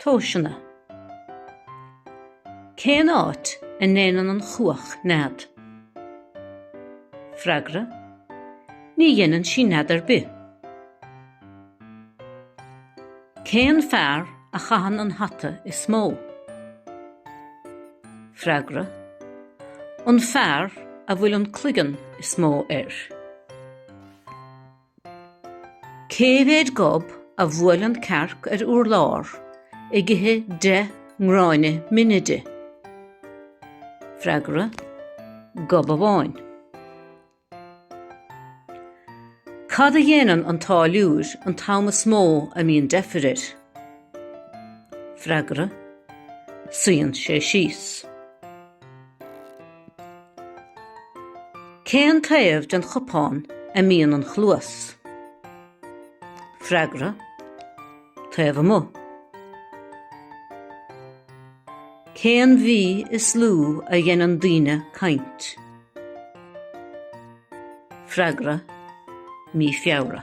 Tomhaiseanna. Cén áit a ndéanann an chuach nead? Freagra, Ní dhéanann sí nead ar bith. Cén fear a chaitheann an hata is mó? Freagra, An fear a bhfuil an cloigeann is mó air. Cé mhéad gob a bhuail an cearc ar urlár ag ithe 10 ngráinne mine di? Freagra, Gob amháin. Cad a dhéanann an táilliúir an t-am is mó a mbíonn deifir air? Freagra, Suíonn sé síos. Cén taobh den chupán a mbíonn an chluas? Freagra, Taobh amuigh. Cén mhí is lú a dhéanann daoine caint? Freagra, Mí Feabhra.